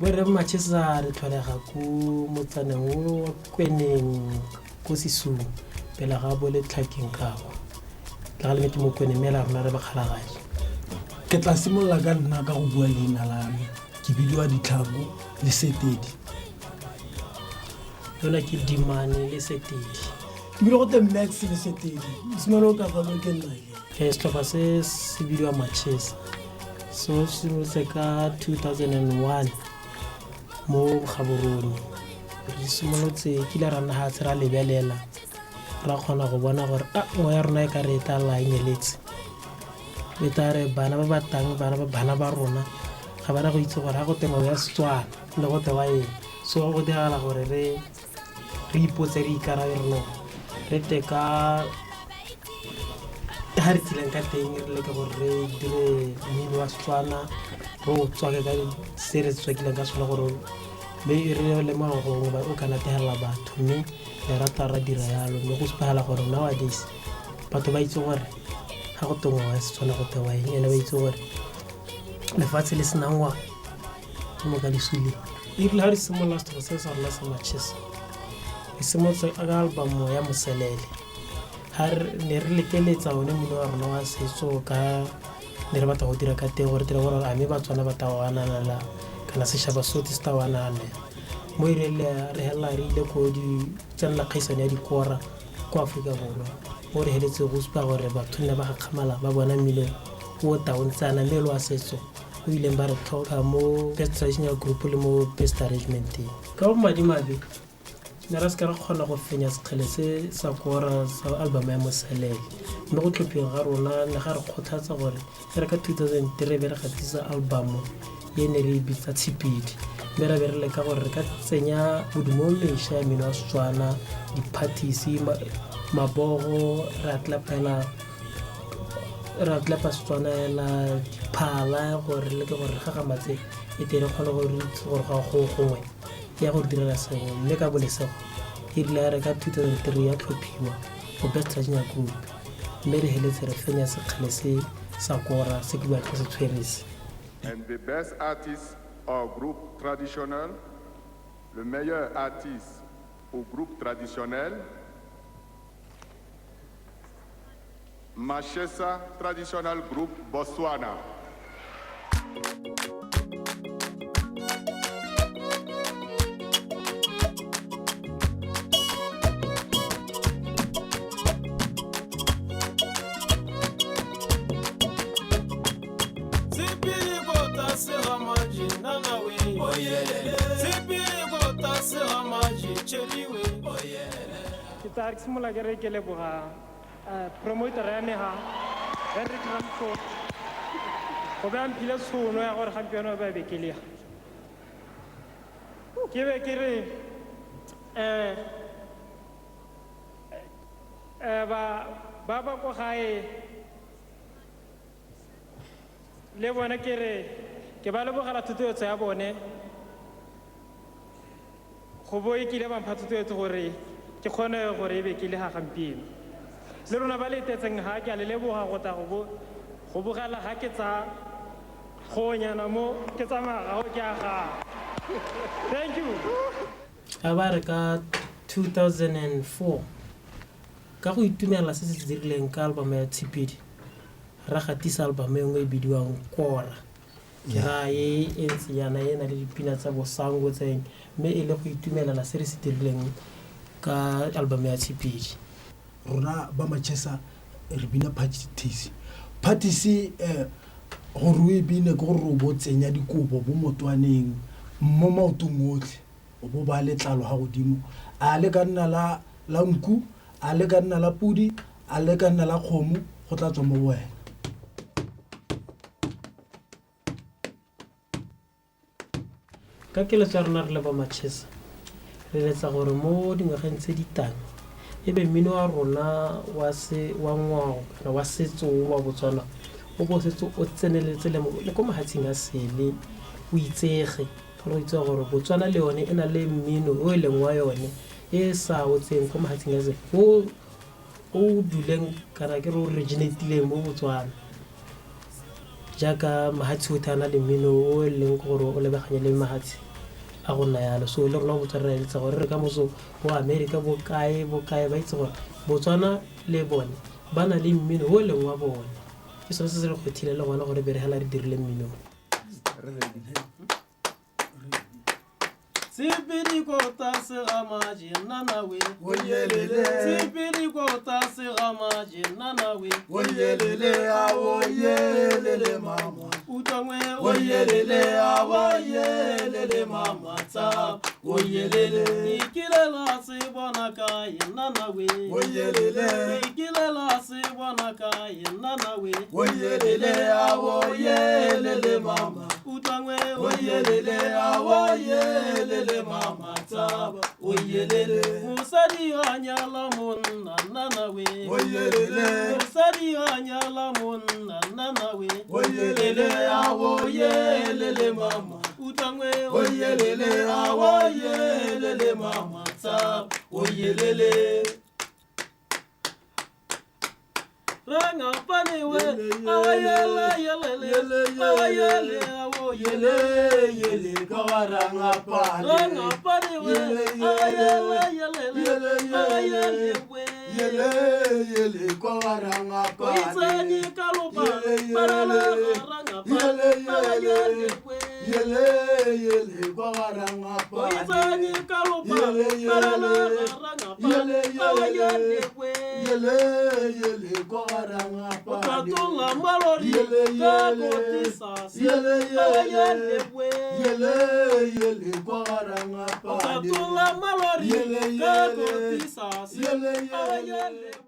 Borre Machesa re tlholega ko motsaneng o wa Kweneng ko Sesung pele ga bo Letlhakeng kako. Tlhagaleme ke mo Kweneng mme la rona re Bakgalagadi. Ke tla simolola ka nna ka go bua leina la me. Ke bidiwa Ditlhako Lesetedi. Yona ke Dimane Lesetedi. Ebile go te Max Lesetedi. Mosimane o ka fano ke nna ke. Setlhopha se se bidiwa Machesa. So se simolotse ka 2001 mo Gaborone. Re simolotse kile ra nna gatshe ra lebelela ra kgona go bona gore a ngwe ya rona e ka re e tla la e nyeletse. E tla re bana ba ba tang bana ba bana ba rona ga bana go itse gore ga go te ngwao ya Setswana le go tewa eng. So go diragala gore re re ipotse re ikarabe re no re te ka ga re tsileng ka teng re leke gore re dire mmino wa Setswana re o tswake ka se re tswakileng ka sone gore mme e re lemoga gore o ka nategelela batho mme le rata ra dira yalo mme go supagala gore nowadays batho ba itse gore ga go tengwa wa Setswana go tewa eng ene ba itse gore lefatshe le senang ngwao ke moka le suleng. Erile ga re simolola setlhopha se sa rona sa Machesa re simolotse ka album ya Moselele ga ne re lekeletsa one mmino wa rona wa setso ka ne re batla go dira ka teng gore dire gore a mme Batswana ba tla o ananela kana setšhaba sotlhe se tla o ananela mo e rile re helela re ile ko di tsenela kgaisano ya dikora ko Aforika Borwa mo re heletse go supa gore batho nne ba gakgamala ba bona mmino o taontsana mme le wa setso o ileng ba re tlhopha mo best traditional group le mo best arrangement-eng. Ka bomadimabe ne ra seka ra kgona go fenya sekgele se sa kora sa album ya Moselele mme go tlhophiweng ga rona ne ga re kgothatsa gore e re ka 2003 be re gatisa album e ne re e bitsa Tshipidi mme ra be re leka gore re ka tsenya modumo o mešwa ya mmino wa Setswana di-parties mabogo ra tlapela ra tlapa Setswana hela diphala gore re leke gore re gagamatse e tle re kgone gore re itse gore ga go gongwe ya go direla sengwe mme ka bolesego e rile ya re ka 2003 ya tlhophiwa go best traditional group mme re heletse re fenya sekgele se sa kora se ke buang ke se tshwere se. And the best artist or group traditional, le meilleur artiste ou groupe traditionnel, Machesa Traditional Group, Botswana. Ke tsaya ke simolola ke re ke leboga promoter ya me ga Henrik Ramco go be a mphile tshono ya gore gampieno ba be ke le ga. Ke be ke re ba ba ba ko gae le bone ke re ke ba lebogela thotloetso ya bone go bo e kile ba mpha thotloetso gore ke kgone gore e be ke le ga gampieno. Le rona ba le etetseng ga ke a le leboga go tla go bogela ga ke tsa gonyana mo ke tsamaya gago ke a ga. Thank you. A ba re ka 2004 ka go itumela se se dirileng ka album ya Tshipidi ra gatisa album e nngwe e bidiwang Kora. Ke raya e e ntse yana e na le dipina tsa bosango tseng mme e le go itumelela se re se dirileng ka album ya Tshipidi. Rona ba Machesa re bina parties. Parties gore o e bine ke gore o bo tsenya dikobo bo motwaneng mo maotong otlhe o bo ba letlalo ga godimo a le ka nna la la nku a le ka nna la pudi a le ka nna la kgomo go tla tswa mo go wena. Ka keletso ya rona re le ba Machesa re eletsa gore mo dingwageng tse di tang e be mmino wa rona wa se wa ngwao kana wa setso wa Botswana o bo setse o tseneletse le le ko mahatsheng a sele o itsege gore o itse gore Botswana le yone e na le mmino o e leng wa yone e sa o tseng ko mahatsheng a sele o o duleng kana ke re o originatileng mo Botswana jaaka mahatshe otlhe a na le mmino o e leng gore o lebaganye le mahatshe. a go nna yalo. So le rona Botswana re eletsa gore re ka moso bo America bo kae bo kae ba itse gore Botswana le bone ba na le mmino o e leng wa bone. Ke sone se se re kgwethile le gona gore be re hela re dirile mmino. Sepedi kota se ga maje nana we. Oyelele. Sepedi kota se ga maje nana we. Oyelele a oyelele mama. Utlwangwe Oyelele a oyelele mama tsa. Oyelele. Ikilela se bona kae nana we. Oyelele. Ikilela se bona kae nana we. Oyelele a oyelele mama. Utlwangwe Oyelele a oyelele mama tsa. Oyelele. Mosadi a nyala monna nana we. Oyelele. Mosadi a nyala monna nana we. Oyelele a oyelele mama. Utlwangwe Oyelele a oyelele mama tsa. Oyelele. Rangapane we. Yele, yele. Awayele yelele. Yele, yele. Awayele awoyele. Yele yele ka wa rangapane. Rangapane we. Yele, yele. Awayele yelele. Yele, yele. Awayele we. Yele yele ka wa rangapane. Oitsane ka lopa. Yele, yele. Parala rangapane. Yele, yele. Awayele we. Yele yele ka wa rangapane. Oitsane ka lopa. Yele, yele. Parala rangapane. Yele, yele. Awayele we. Yele yele ka wa rangapane. Tatola malori Yele, ka yele. kotisasi. Yele, yele. Awayele we. Yele yele ka wa rangapane. Tatola malori Yele, ka yele. kotisasi. Yele, yele. Awayele we.